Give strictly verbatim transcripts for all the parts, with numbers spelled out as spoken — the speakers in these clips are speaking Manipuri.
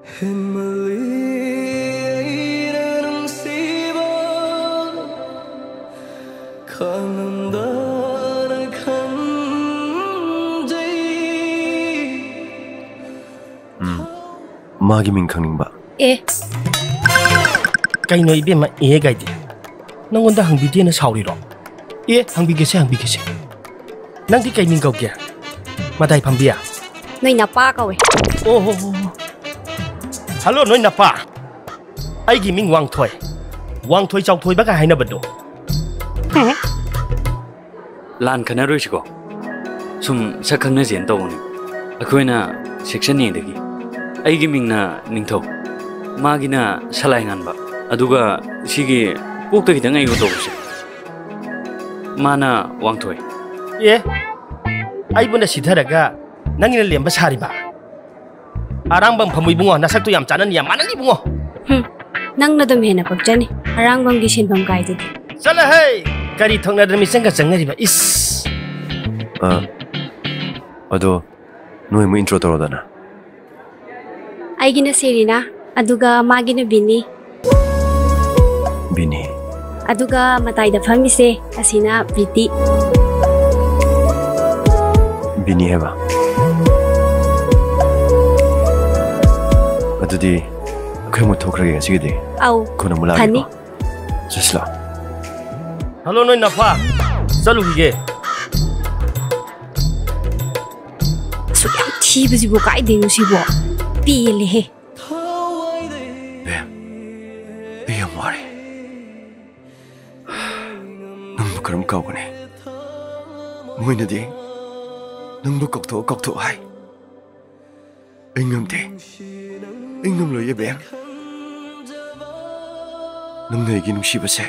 ꯍꯦꯟꯃꯜꯂꯤ ꯑꯩꯅ ꯅꯨꯡꯁꯤꯕ, ꯈꯥꯡꯉꯝꯗꯅ ꯈꯟꯖꯩ꯫ ꯎꯝ, ꯃꯥꯒꯤ ꯃꯤꯡ ꯈꯪꯅꯤꯡꯕ꯫ ꯑꯦ, ꯀꯩꯅꯣ ꯏꯕꯦꯝꯃ, ꯑꯦ ꯀꯥꯏꯗꯤ? ꯅꯪꯉꯣꯟꯗ ꯍꯪꯕꯤꯗꯦꯅ ꯁꯥꯎꯔꯤꯔꯣ? ꯑꯦ, ꯍꯪꯕꯤꯒꯦꯁꯦ, ꯍꯪꯕꯤꯒꯦꯁꯦ꯫ ꯅꯪꯗꯤ ꯀꯩ ꯃꯤꯡ ꯀꯧꯒꯦ? ꯃꯇꯥꯏ ꯐꯝꯕꯤ? ꯅꯣꯏ ꯅꯄꯥ ꯀꯧꯋꯦ꯫ ꯑꯣ ꯍꯣ ꯍꯣ ꯍꯣ꯫ ꯍꯜꯂꯣ, ꯅꯣꯏ ꯅꯄꯥ꯫ ꯑꯩꯒꯤ ꯃꯤꯡ ꯋꯥꯡꯊꯣꯏ꯫ ꯋꯥꯡꯊꯣꯏ ꯆꯥꯎꯊꯣꯏꯕꯒ ꯍꯥꯏꯅꯕꯗꯣ꯫ ꯂꯥꯟ ꯈꯟꯅꯔꯣꯏꯁꯤꯀꯣ꯫ ꯁꯨꯝ ꯁꯛ ꯈꯪꯅꯁꯦꯅ ꯇꯧꯕꯅꯤ꯫ ꯑꯩꯈꯣꯏꯅ section A ꯗꯒꯤ꯫ ꯑꯩꯒꯤ ꯃꯤꯡꯅ ꯅꯤꯡꯊꯧ, ꯃꯥꯒꯤꯅ ꯁꯂꯥꯏ ꯉꯥꯟꯕ꯫ ꯑꯗꯨꯒ ꯁꯤꯒꯤ ꯀꯣꯛꯇ ꯈꯤꯇꯪ ꯑꯩꯕꯨ ꯇꯧꯕꯁꯦ, ꯃꯥꯅ ꯋꯥꯡꯊꯣꯏ꯫ ꯑꯦ, ꯑꯩꯕꯨꯅ ꯁꯤꯊꯔꯒ ꯅꯪꯒꯤꯅ ꯂꯦꯝꯕ ꯁꯥꯔꯤꯕ? ꯑꯔꯥꯡꯕꯝ ꯐꯝꯃꯨ ꯏꯕꯨꯡꯉꯣ, ꯅꯁꯛꯇꯨ ꯌꯥꯝ ꯆꯥꯟꯅꯅꯤ, ꯌꯥꯝ ꯃꯥꯟꯅꯅꯤ ꯏꯕꯨꯡꯉꯣ꯫ ꯍꯨꯝ, ꯅꯪꯅ ꯑꯗꯨꯝ ꯍꯦꯟꯅ ꯄꯛꯆꯅꯤ, ꯑꯔꯥꯡꯕꯝꯒꯤ ꯁꯤꯟꯐꯝ ꯀꯥꯏꯗꯨꯗꯤ꯫ ꯆꯠꯂꯍꯦ! ꯀꯔꯤ ꯊꯣꯛꯅꯗꯅ ꯃꯤꯆꯪꯒ ꯆꯪꯅꯔꯤꯕ? ꯏꯁ! ꯑ, ꯑꯗꯣ ꯅꯣꯏ ꯑꯃꯨꯛ intro ꯇꯧꯔꯣꯗꯅ꯫ ꯑꯩꯒꯤꯅ ꯁꯦꯔꯤꯅꯥ, ꯑꯗꯨꯒ ꯃꯥꯒꯤꯅ ꯕꯤꯅꯤ꯫ ꯕꯤꯅꯤ꯫ ꯑꯗꯨꯒ ꯃꯇꯥꯏꯗ ꯐꯝꯃꯤꯁꯦ ꯑꯁꯤꯅ ꯄ꯭ꯔꯤꯇꯤ꯫ ꯕꯤꯅꯤ ꯍꯥꯏꯕ? ꯑꯗꯨꯗꯤ ꯑꯩꯈꯣꯏ ꯑꯃꯨꯛ ꯊꯣꯛꯈ꯭ꯔꯒꯦ ꯉꯁꯤꯒꯤꯗꯤ꯫ ꯑꯧ, ꯀꯣꯟꯅ ꯑꯃꯨꯛ ꯂꯥꯛꯑꯒꯦꯀꯣ꯫ ꯐꯅꯤ꯫ ꯆꯠꯁꯤꯂꯥ꯫ ꯍꯜꯂꯣ, ꯅꯣꯏ ꯅꯄꯥ꯫ ꯆꯠꯂꯨꯈꯤꯒꯦ꯫ ꯑꯁꯨꯛ ꯌꯥꯝ ꯊꯤꯕꯁꯤꯕꯨ ꯀꯥꯏꯗꯩꯅꯣ ꯁꯤꯕꯣ? ꯄꯦꯜꯂꯦꯍꯦ꯫ ꯕꯦꯝ, ꯑꯩ ꯌꯥꯝ ꯋꯥꯔꯦ꯫ ꯅꯪꯕꯨ ꯀꯔꯝ ꯀꯥꯎꯒꯅꯤ? ꯃꯣꯏꯅꯗꯤ ꯅꯪꯕꯨ ꯀꯥꯎꯊꯣꯛꯑꯣ, ꯀꯥꯎꯊꯣꯛꯑꯣ ꯍꯥꯏ꯫ ꯑꯩ ꯉꯝꯗꯦ꯫ ꯑꯩ ꯉꯝꯂꯣꯏꯌꯦ, ꯕꯦꯝ꯫ ꯅꯪꯅ ꯑꯩꯒꯤ ꯅꯨꯡꯁꯤꯕꯁꯦ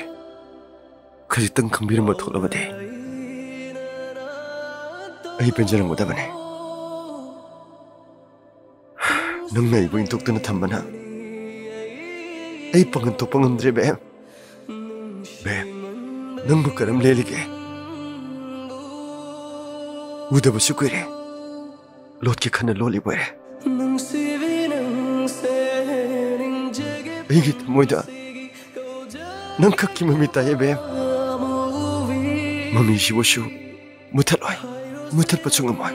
ꯈꯖꯤꯛꯇꯪ ꯈꯪꯕꯤꯔꯝꯕ ꯊꯣꯛꯂꯕꯗꯤ ꯑꯩ ꯄꯦꯟꯖꯔꯝꯒꯗꯕꯅꯤ꯫ ꯅꯪꯅ ꯑꯩꯕꯨ ꯏꯟꯊꯣꯛꯇꯨꯅ ꯊꯝꯕꯅ ꯑꯩ ꯄꯥꯡꯒꯜ ꯊꯣꯛꯄ ꯉꯝꯗ꯭ꯔꯦ, ꯕꯦꯝ꯫ ꯕꯦꯝ, ꯅꯪꯕꯨ ꯀꯔꯝ ꯂꯦꯜꯂꯤꯒꯦ? ꯎꯗꯕꯁꯨ ꯀꯨꯏꯔꯦ꯫ ꯂꯣꯠꯀꯦ ꯈꯟꯅ ꯂꯣꯠꯂꯤꯕ ꯑꯣꯏꯔꯦ꯫ ꯅꯨꯡꯁꯤꯕꯤ ꯅꯪꯁꯦ ꯑꯩꯒꯤ ꯊꯃꯣꯏꯗ ꯅꯪ ꯈꯛꯀꯤ ꯃꯃꯤ ꯇꯥꯏꯌꯦ, ꯕꯦꯝ꯫ ꯃꯃꯤꯁꯤꯕꯨꯁꯨ ꯃꯨꯊꯠꯂꯣꯏ, ꯃꯨꯊꯠꯄꯁꯨ ꯉꯝꯃꯣꯏ꯫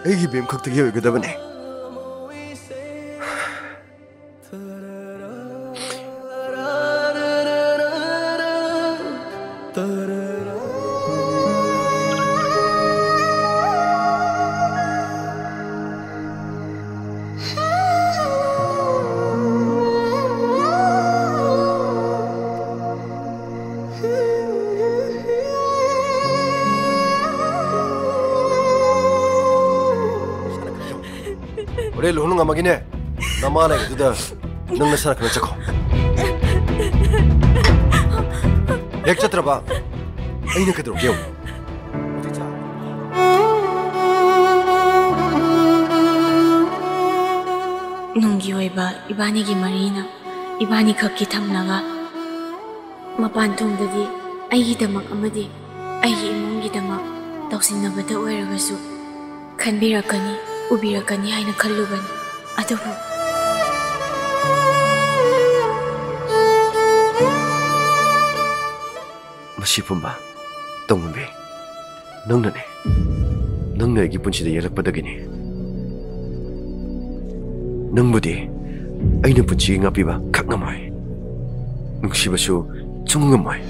ꯑꯩꯒꯤ ꯕꯦꯝ ꯈꯛꯇꯒꯤ ꯑꯣꯏꯒꯗꯕꯅꯦ꯫ ꯍꯣꯔꯦꯟ ꯂꯨꯍꯣꯡ ꯉꯝꯃꯒꯤꯅꯦ, ꯅꯃꯥ ꯂꯩꯕꯗꯨꯗ ꯅꯪ ꯅꯁꯥꯅ ꯈꯔ ꯆꯠꯈꯣ꯫ ꯍꯦꯛ ꯆꯠꯇ꯭ꯔꯕ ꯑꯩꯅ ꯀꯩꯗꯧꯔꯛꯀꯦ ꯌꯦꯡꯉꯨ꯫ ꯅꯨꯡꯒꯤ ꯑꯣꯏꯕ ꯏꯕꯥꯅꯤꯒꯤ ꯃꯔꯤꯅ ꯏꯕꯥꯅꯤ ꯈꯛꯀꯤ ꯊꯝꯂꯒ, ꯃꯄꯥꯟ ꯊꯣꯡꯗꯗꯤ ꯑꯩꯒꯤꯗꯃꯛ ꯑꯃꯗꯤ ꯑꯩꯒꯤ ꯏꯃꯨꯡꯒꯤꯗꯃꯛ ꯇꯧꯁꯤꯟꯅꯕꯇ ꯑꯣꯏꯔꯒꯁꯨ ꯈꯟꯕꯤꯔꯛꯀꯅꯤ, ꯎꯕꯤꯔꯛꯀꯅꯤ ꯍꯥꯏꯅ ꯈꯜꯂꯨꯕꯅꯤ꯫ ꯑꯗꯨꯕꯨ ꯃꯁꯤ ꯄꯨꯝꯕ ꯇꯧꯉꯝꯕꯤ ꯅꯪꯅꯅꯦ꯫ ꯅꯪꯅ ꯑꯩꯒꯤ ꯄꯨꯟꯁꯤꯗ ꯌꯦꯜꯂꯛꯄꯗꯒꯤꯅꯦ꯫ ꯅꯪꯕꯨꯗꯤ ꯑꯩꯅ ꯄꯨꯟꯁꯤꯒꯤ ꯉꯥꯛꯄꯤꯕ ꯈꯛ ꯉꯝꯃꯣꯏ, ꯅꯨꯡꯁꯤꯕꯁꯨ ꯁꯨꯡꯉꯝ ꯉꯝꯃꯣꯏ꯫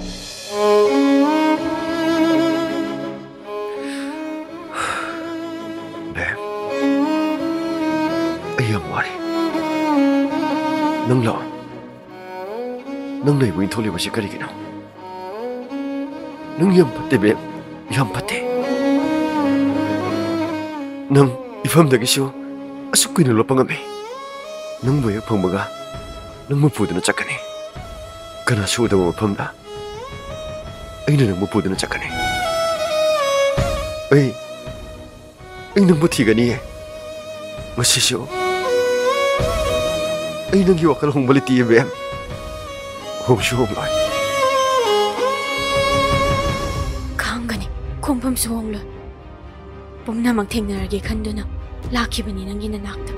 ꯕꯦꯝ, ꯑꯩ ꯌꯥꯝ ꯋꯥꯔꯦ꯫ ꯅꯪ ꯂꯥꯛꯑꯣ꯫ ꯅꯪꯅ ꯑꯩꯕꯨ ꯏꯟꯊꯣꯛꯂꯤꯕꯁꯤ ꯀꯔꯤꯒꯤꯅꯣ? ꯅꯪ ꯌꯥꯝ ꯐꯠꯇꯦ, ꯕꯦꯝ, ꯌꯥꯝ ꯐꯠꯇꯦ꯫ ꯅꯪ ꯏꯐꯝꯗꯒꯤꯁꯨ ꯑꯁꯨꯛ ꯀꯨꯏꯅ ꯂꯣꯠꯄ ꯉꯝꯃꯤ꯫ ꯅꯪꯕꯨ ꯍꯦꯛ ꯐꯪꯕꯒ ꯅꯪꯕꯨ ꯄꯨꯗꯨꯅ ꯆꯠꯀꯅꯤ꯫ ꯀꯅꯥꯁꯨ ꯎꯗꯕ ꯃꯐꯝꯗ ꯑꯩꯅ ꯅꯪꯕꯨ ꯄꯨꯗꯨꯅ ꯆꯠꯀꯅꯤ꯫ ꯑꯩ, ꯑꯩ ꯅꯪꯕꯨ ꯊꯤꯒꯅꯤꯌꯦ꯫ ꯉꯁꯤꯁꯨ ꯑꯩ ꯅꯪꯒꯤ ꯋꯥꯈꯜ ꯍꯣꯡꯕ ꯂꯩꯇꯤꯌꯦ, ꯕꯦꯝ꯫ ꯍꯣꯡꯁꯨ ꯍꯣꯡꯂꯣꯏ꯫ ꯈꯪꯒꯅꯤ, ꯈꯣꯡꯐꯝꯁꯨ ꯍꯣꯡꯂꯣꯏ꯫ ꯄꯨꯝꯅꯃꯛ ꯊꯦꯡꯅꯔꯒꯦ ꯈꯟꯗꯨꯅ ꯂꯥꯛꯈꯤꯕꯅꯤ ꯅꯪꯒꯤ ꯅꯅꯥꯛꯇ꯫